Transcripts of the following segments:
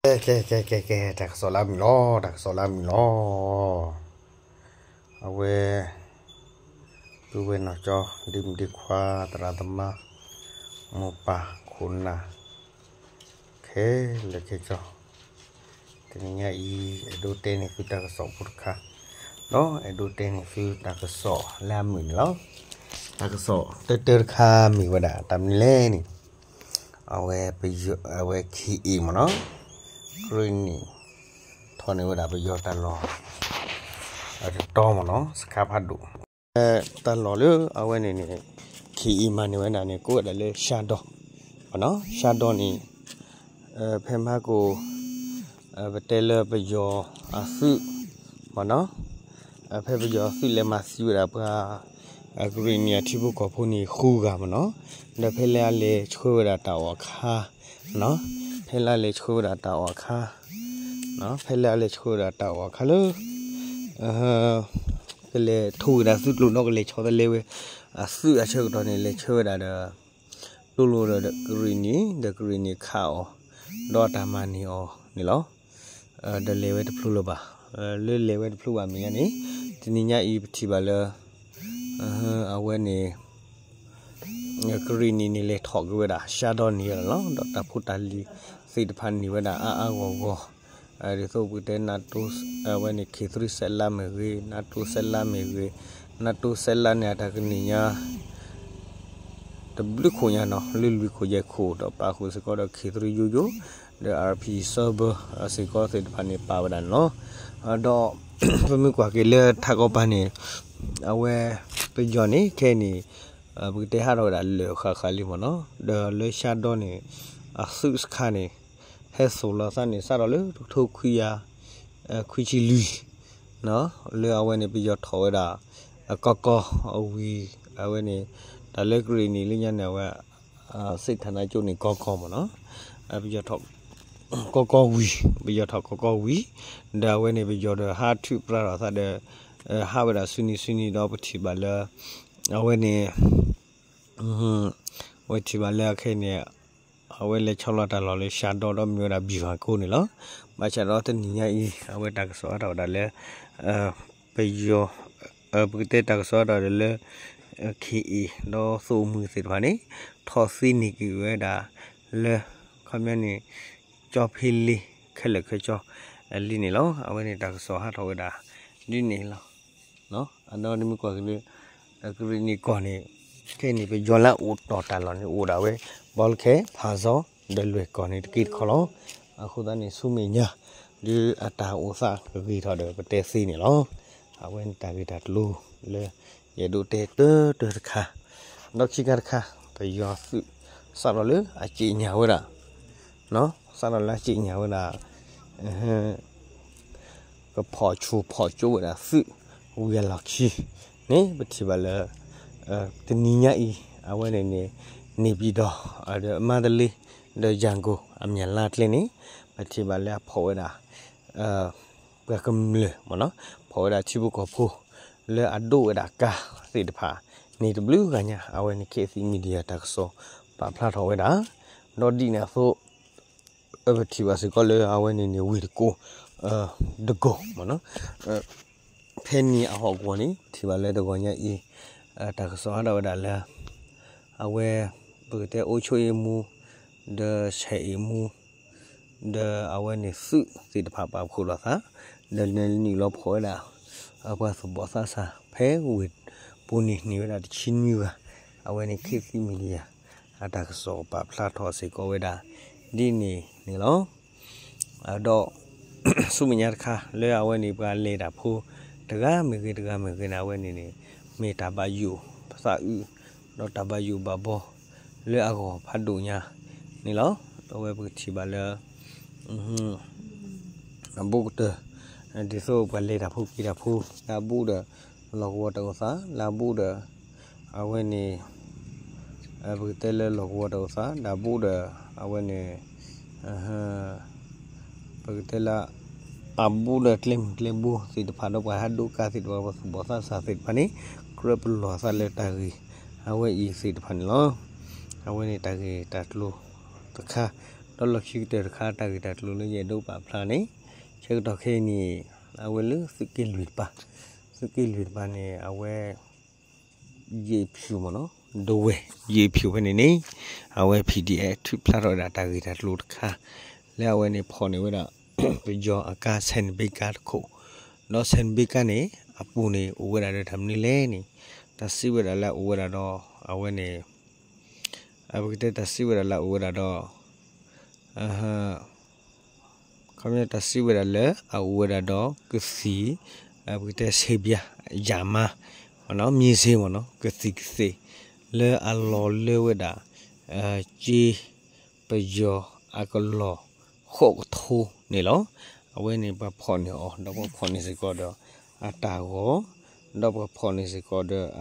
ကဲ ကဲ ကဲ ကဲ ကဲ တၢ်ကစီၣ်လၢအမုာ်လီၤ, တၢ်ကစီၣ်လၢအမုာ်လီၤ. အဝဲ ပုၢ်ဝဲၢ်နီၢ်ကၠီ ဒ့မုၣ်ဒ့ခွါ သရၣ်သမါ မိၢ်ပၢ်ခိၣ်နၢ် ခဲလၢာ်ခဲဆ့ တနံၤညါအံၤ အဲၣ်ဒိးတဲန့ၢ်သုတၢ်ကစီၣ်ဖိတခါ, ဒီးအဲၣ်ဒိးတဲန့ၢ်သုတၢ်ကစီၣ်လၢအမုာ်န့ၣ်လီၤ. တၢ်ကစီၣ်တၢတၢတခါမ့ၢ်ဝဲဒၣ် တၢ်မနုၤလဲၣ်န့ၣ် အဝဲပယီၤ အဝဲ ခ့အ့ၣ် မ့ၢ်နီၤ, ကရံၣ်နံၣ် ထီၣ်န့ၢ်ဝဲဒၣ်ပယီၤတၢ်လီၢ် တတီမ့ၢ်နီၤ စခါဖးဒိၣ် တၢ်လီၢ်လၢအဝဲန့ၣ်န့ၣ် ခ့အ့ၣ် မၤန့ၢ်ဝဲဒၣ်န့ၣ် ကိးဝဲဒၣ်လၢ ရှါဒီ မ့ၢ်နီၤ, ရှါဒီန့ၣ် ဖဲမဟါကိၣ် ပတဲလၢပယီၤအသုး မ့ၢ်နီၤ, ဖဲပယီၤအသုးလဲၤမၤသံဝဲဒၣ်ပှၤ ကရံၣ်နံၣ်အထံဖိကီၢ်ဖိန့ၣ် ဃုဂၤ မ့ၢ်နီၤ, ဒီးဖဲလၢအလဲၤဆှၢဝဲဒၣ်တၢ်အီၣ်အခါ ဖဲလၢအလဲၤဆှၢဝဲဒၣ်တၢ်အီၣ်အခါ ဖဲလၢအလဲၤဆှၢဝဲဒၣ်တၢ်အီၣ်အခါလၢ ကလဲၤထိၣ်ဝဲဒၣ်သုးကျိၤနီၣ် ကလဲၤဆီတလဲဝဲ အသုးအဆၢကတီၢ်န့ၣ် လဲၤဆှၢဝဲဒၣ်ဒီး လိၤလိၤဒီးကရံၣ်နံၣ် ဒီးကရံၣ်နံၣ်ခးအီၤ ဒီးအတၢ်မၤန့ၢ်အီၤန့ၣ်လီၤ. ဒီးလဲၤဝဲတဖျိလၢၤဘၣ်, လၢလဲၤဝဲတဖျိဘၣ်မ့ၢ်ညါန့ၣ် တနံၤညါအံၤပထံၣ်ဘၣ်လၢ အဝဲန့ၣ် ကရံၣ်နံၣ်န့ၣ် လဲၤထီၣ်က့ၤဝဲဒၣ် ရှါဒီန့ၣ်လီၤ. ဒီးတၢ်ဖိတၢ်လံၤသ့ၣ်တဖၣ်န့ၢ်ဝဲဒၣ် အါအါဂီၢ်ဂီၢ်, ဒ်သိးပကတဲ အဝဲန့ၣ် ခ့သရံစဲးလါမ့ၢ်ဂ့ၤ, နၢတိစဲးလါမ့ၢ်ဂ့ၤ, နၢတိစဲးလါန့ၣ် အတၢ်ကနံၣ်ညါ တဘျုးခိၣ်ညါနီၤ လၢလွံၢ်ခိၣ်ယဲၢ်ခိၣ် ဒီးပာ်ဃုာ်စ့ၢ်ကီးဒီး ခ့သရံယိယိ ဒီး အၣ်ပီၣ် စၢဘၢ စ့ၢ်ကီးသ့ၣ်တဖၣ်န့ၣ် ပာ်ဝဲဒၣ်န့ၣ်လီၤ. ဒီးပမ့ၢ်ကွၢ်က့ၤလၢထးကီၢ်ပၤန့ၣ် အဝဲပယီၤန့ၣ် ခဲအံၤန့ၣ် ပကတဲဟးထီၣ်ဝဲဒၣ်လၢာ်ဃၣ်ဃၣ်လံမ့ၢ်နီၤ, ဒီးလၢရှါဒီန့ၣ် အသုးစခါန့ၣ် ဟဲစိာ်လီၤသးန့ၣ် စးထီၣ်လၢတကထိခွံကယၤ ခွံဆံလွံၢ် လၢအဝဲန့ၣ် ပယီၤထီၣ်ဝဲဒၣ် ကီကီဝံၤ အဝဲန့ၣ် တၢ်လၢကရံၣ်နံၣ်လၢညါန့ၣ် အဝဲ စ့ၣ်ထၣ်နါကၠိန့ၣ် ကီကီမ့ၢ်နီၤ, ပယီၤထီၣ် ကီကီဝံၤ ပယီၤထီၣ်ကီကီဝံၤ ဒီးအဝဲန့ၣ် ပယီၤဒီးဟးထုးပြးထီၣ်သးဒီး ဟးဝဲဒၣ်ဆူနံၤဆူနံၤဒီးပထံၣ်ဘၣ်လၢ အဝဲန့ၣ် အဝဲထံၣ်ဘၣ်လၢအခဲအံၤန့ၣ် အဝဲလဲၤဆီလီၤတၢ်လီၢ်လၢရှါဒီဒီးမ့ၢ်ဝဲဒၣ် ဘံၣ်ဖၣ်ကိန့ၣ်လီၤ. ဘၣ်ဆၣ်ဒီးတနံၤညါအံၤ အဝဲတၢ်ကစီၣ်အါထီၣ်ဝဲဒၣ်လၢ ပယီၤ ပကတဲတၢ်ကစီၣ်အါထီၣ်ဒီးလၢ ခ့အ့ၣ် ဒီးသုးမုၢ်သ့ၣ်တဖၣ်န့ၣ် ထီၣ်သ့န့ၢ်က့ၤဝဲဒၣ်လၢ ခီပညီန့ၣ် ကၠီဖ့လ့ ခဲလၢာ်ခဲဆ့ လံန့ၣ်လီၤ. အဝဲန့ၣ်တၢ်ကစီၣ်ဟးထီၣ်ဝဲဒၣ် ဒ်န့ၣ်လီၤ. အဒီးနမ့ၢ်ကွၢ်က့ၤလၢ ကရံၣ်နံၣ်ကီၢ်န့ၣ် ခဲအံၤန့ၣ် ပယီၤလၢအအိၣ်တီၢ်တၢ်လီၢ်န့ၣ် အိၣ်ဒၣ်ဝဲ ဘီလခဲ ဖၣ်စီ ဒီးလွဲၢ်ကီၢ်န့ၣ်တက့ၢ်တခီလီၤ. အဃိသတးန့ၣ် ဆူမဲာ်ညါ ဒ်အတၢ်အိၣ်သးကဂ့ၤထီၣ်ဒီးပတဲသ့န့ၣ်လီၤ. အဝဲန့ၣ်တၢ်ဂ့ၢ်တၢ်ကျိၤလၢ ယအဲၣ်ဒိးတဲတၢတၢတခါ, ဒီးခံခါတခါ ပယီၤသုး စးထီၣ်လၢအစံၣ်ညီၣ်ဝဲဒၣ် စးထီၣ်လၢအစံၣ်ညီၣ်ဝဲဒၣ် ကဖီၣ်ဆူၣ်ဖီၣ်ကၠိဝဲဒၣ်သုး ဝံၤအလီၢ်ခံန့ၣ် ပထံၣ်ဘၣ်လၢ တနံၤညါအံၤ အဝဲန့ၣ်န့ၣ် န့ၣ်ပၠံၣ်တီၣ် ဒီးမါတလ့ ဒီးယၣ်ကိၣ် အမဲာ်လါကျဲန့ၣ် ပထံၣ်ဘၣ်လၢအဖီၣ်ဝဲဒၣ် ပှၤကမျၢၢ်မ့ၢ်နီၤ ဖီၣ်ဝဲဒၣ်ထံဖိကီၢ်ဖိ လၢအဒိၣ်ဝဲဒၣ်ကါသ့ၣ်တဖၣ်န့ၣ် တဘျုးဂၤညါ အဝဲန့ၣ် ခ့သံ media တၢ်ကစီၣ်ပာ်ဖျါထီၣ်ဝဲဒၣ် ဒီးဒ်န့ၣ်အသိး ပထံၣ်ဘၣ်စ့ၢ်ကီးလၢအဝဲန့ၣ်န့ၣ် ဝ့ၢ်တကိ တကိမ့ၢ်နီၤ ဖဲန့ၣ်အဟီၣ်ကဝီၤန့ၣ် ပထံၣ်ဘၣ်လၢတဂီၤညါအံၤ တၢ်ကစီၣ်ဟးထီၣ်ဝဲဒၣ်လၢ အဝဲ ပကတဲအိၣ်ဆိၣ်အ့ၣ်မူ ဒီးဆဲးအ့ၣ်မူ ဒီးအဝဲန့ၣ်သုးသ့ၣ်တဖၣ်ပာ်ဖှိၣ်လိာ်သး ဒီးနုာ်လီၤဖီၣ်ဝဲဒၣ် ပှၤသူၣ်ဘီၣ်သးစၢ်ဖဲဝ့ၢ်ပူၤန့ၣ်န့ၢ်ဝဲဒၣ်တဆံနွံဂၤ အဝဲန့ၣ် ခ့သံ media အတၢ်ကစီၣ်ပာ်ဖျါထီၣ်စ့ၢ်ကီးဝဲဒၣ် ဒ်န့ၣ်န့ၣ်လီၤ. ဒီး ဆူမဲာ်ညါတခါ လၢအဝဲန့ၣ် ပှၤလဲၤတၢ်ဖိ တဂၤမ့ၢ်ဂ့ၤ တဂၤမ့ၢ်ဂ့ၤန့ၣ် အဝဲန့ၣ်န့ၣ် မ့ၢ်တၢ်ဘၣ်ယိၣ်ပသးအုး ဒီးတၢ်ဘၣ်ယိၣ်ဘၣ်ဘီ လၢအဂီၢ်ဖးဒိၣ်ညါန့ၣ်လီၤ. အဝဲပကထံၣ်ဘၣ်လၢ အဘူးကတၢၢ် ဒ်သိးပှၤလဲၤတၢ်ဖိက့ၤတၢ်ဖိ လၢအဘူးဒီး လီၢ်ကဝီၤတၢ်အိၣ်သး လၢအဘူးဒီး အဝဲန့ၣ် ပကတဲလၢလီၢ်ကဝီၤတၢ်အိၣ်သး လၢအဘူးဒီး အဝဲန့ၣ် ပကတဲလၢ အဘူးဒီးကျဲမုၢ်ကျဲဘိသ့ၣ်တဖၣ်ဒီး ပှၤဟးဒိးကါသ့ၣ်တဖၣ် ပှၤသူၣ်ဘီၣ်သးစၢ်သ့ၣ်တဖၣ်န့ၣ် ကြၢးပလီၢ်သးလၢတၢ်ဂ့ၢ် အဝဲအံၤသ့ၣ်တဖၣ်န့ၣ်လီၤ. အဝဲန့ၣ်တၢ်ဂ့ၢ်တၢ်ကျိၤတခါ ဒီးလီၢ်ခံကတၢၢ်တခါ တၢ်ဂ့ၢ်တၢ်ကျိၤလၢယအဲၣ်ဒိးပာ်ဖျါန့ၣ်, ဆၢကတီၢ်ခဲအံၤန့ၣ် အဝဲလၢသုးက့လွံၢ်တပၤ, သုးက့လွံၢ်တပၤန့ၣ် အဝဲ ယ့ၣ်ဖၠူၣ်မ့ၢ်နီၤ, ဒဝဲၢ်ယ့ၣ်ဖၠူၣ်ဖဲန့ၣ်န့ၣ် အဝဲ P D F ထုးဖျါထီၣ်ဝဲဒၣ်တၢ်ဂ့ၢ်တၢ်ကျိၤတခါ လၢအဝဲန့ၣ်ဖီၣ်န့ၢ်ဝဲဒၣ် ပယီၤအကါ ဆဲးနဘ့ကါတခိၣ်, ဒီးဆဲးနဘ့ကါန့ၣ် အပူၤန့ၣ်အိၣ်ဝဲဒၣ်ဒီးတၢ်မနုၤလဲၣ်န့ၣ်, တၢ်စံးဝဲဒၣ်လၢအအိၣ်ဝဲဒၣ်ဒီး အဝဲန့ၣ် ပကတဲတၢ်စံးဝဲဒၣ်လၢအအိၣ်ဝဲဒၣ်ဒီး ခီပညီတၢ်စံးဝဲဒၣ်လၢအအိၣ်ဝဲဒၣ်ဒီးကသံၣ်, ပကတဲဆ့ဘျါ, ယၣ်မါ, မ့ၢ်နီၤ မ့ၢ်စ့မ့ၢ်နီၤ ကသံၣ်ကသ့ၣ် လၢအလီၤလၢဝဲဒၣ် က့ ပယီၤအကလီၢ်ဃိးကထိန့ၣ်လီၤ. အဝဲန့ၣ်ပှၤဖီၣ်န့ၢ်အီၤ ဒီးပှၤဖီၣ်န့ၢ်စ့ၢ်ကီးဒီးအတၢ်ဂီၤ, ဒီးပှၤဖီၣ်န့ၢ်စ့ၢ်ကီးဒီး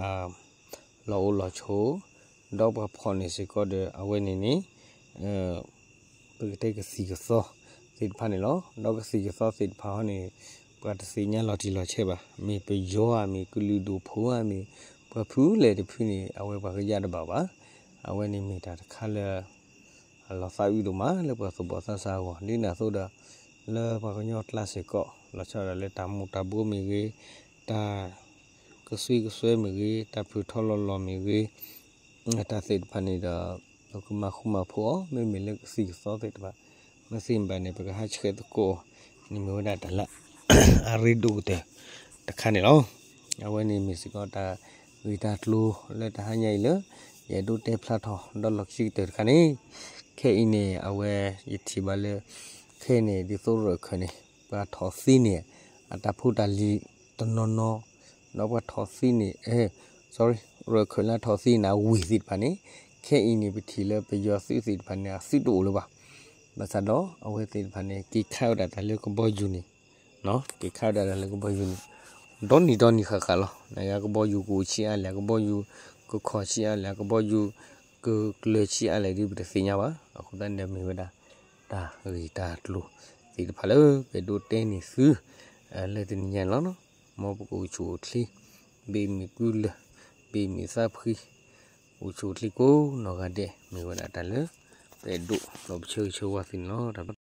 အလီၢ်အိၣ်လီၢ်ဆိး, ဒီးပှၤဖီၣ်န့ၢ်စ့ၢ်ကီးဒီးအဝဲန့ၣ်န့ၣ် ပကတဲကသံၣ်ကသီသ့ၣ်တဖၣ်န့ၣ်လီၤ. ဒီးကသံၣ်ကသီသ့ၣ်တဖၣ်ဟီန့ၣ် ပှၤတသ့ၣ်ညါလီၤတံၢ်လီၤဆဲးဘၣ်. မ့ၢ်ပယီၤဧါ, မ့ၢ်ကလုာ်ဒူၣ်ဖိဧါ, မ့ၢ် ပှၤဖုလဲၣ်တဖုန့ၣ် အဝဲပှၤကယၢ်တဘၣ်ဘၣ်. အဝဲန့ၣ်မ့ၢ်တၢ်တခါလၢ အလီၤသးအုးဒိၣ်မးလၢပှၤသူၣ်ဘီၣ်သးစၢ်အဂီၢ်, ဒ်န့ၣ်အသိးဒီး လၢပှၤကညီကျါစ့ၢ်ကီး လီၤဆီဒၣ်တၢ်လၢတၢ်မူၤတၢ်ဘှီးမ့ၢ်ဂ့ၤ, တၢ်ကစွံကစွဲမ့ၢ်ဂ့ၤ, တၢ်ဖုၣ်ထီၣ်လီၤလီၢ်မ့ၢ်ဂ့ၤ, တၢ်သ့ၣ်တဖၣ်န့ၣ်ဒီး ပကမၤဃူမၤဖိးအီၤ, မ့မ့ၢ်လၢကသံၣ်ကသီသ့ၣ်တဖၣ်, မ့ၢ်သ့မ့ၢ်ဘၣ်န့ၣ် ပကဟးဆှဲးသကိးအီၤန့ၣ် မ့ၢ်ဝဲဒၣ်တၢ်လၢ အရ့ဒိၣ်ကတၢၢ်တခါန့ၣ်လီၤ. အဝဲန့ၣ်မ့ၢ်စ့ၢ်ကီးတၢ်ဂ့ၢ်တၢ်ကျိၤလၢတဟါညါအံၤလၢ ယအဲၣ်ဒိးတဲဖျါထီၣ် ဒီးလီၢ်ခံကတၢၢ်တခါန့ၣ်, ခဲအံၤန့ၣ် အဝဲယထံၣ်ဘၣ်လၢ ခဲအံၤန့ၣ် ဒ်သိးရၢၢ်ခၢၣ်န့ၣ် ပှၤထီၣ်သံန့ၣ် အတၢ်ဖိတၢ်လံၤတနီၤနီၤ, ဒီးပှၤထီၣ်သံန့ၣ် sorry, ရၢၢ်ခၢၣ်လၢအထီၣ်သံန့ၣ် အဝ့ၢ်သ့ၣ်တဖၣ်န့ၣ်, ခဲအံၤန့ၣ် ပထံၣ်လၢပယီၤသုးသ့ၣ်တဖၣ်န့ၣ် အသုတအိၣ်လၢၤဘၣ်. ဘၣ်ဆၣ်ဒီးအဝဲသ့ၣ်တဖၣ်န့ၣ် က့ၤခးဝဲဒၣ်တၢ်လၢကဘီယူၤန့ၣ်, က့ၤခးဝဲဒၣ်တၢ်လၢကဘီယူၤန့ၣ် ဒီနံၤဒီနံၤဃၣ်ဃၣ်လီၤ. နကဘီယူၤကအိၣ်ဆံးအါလဲၣ်, ကဘီယူၤကခီၣ်ဆံးအါလဲၣ်, ကဘီယူၤကကျၢၤဆံးအါလဲၣ်ဒ်ပတသ့ၣ်ညါဘၣ်. အဃိသတးန့ၣ်မ့ၢ်ဝဲဒၣ် တၢ်ဂ့ၢ်တၢ်ကျိၤသ့ၣ်တဖၣ်လၢ ပအဲၣ်ဒိးတဲန့ၢ်သု လၢတနံၤညါန့ၣ်လီၤ. မ်ပကအိၣ်ဆူၣ်အိၣ်ချ့, ဘ့ၣ်မ့ၢ်ကုလၢာ်, ဘ့ၣ်မ့ၢ်သးဖှံ, အိၣ်ဆူၣ်အိၣ်ချ့ကိးနီၢ်ဂၤဒဲး မ့ၢ်ဝဲဒၣ်တၢ်လၢ ပအဲၣ်ဒိးလီၤပဆၢဂ့ၤဆၢဝါသုန့ၣ်လီၤ.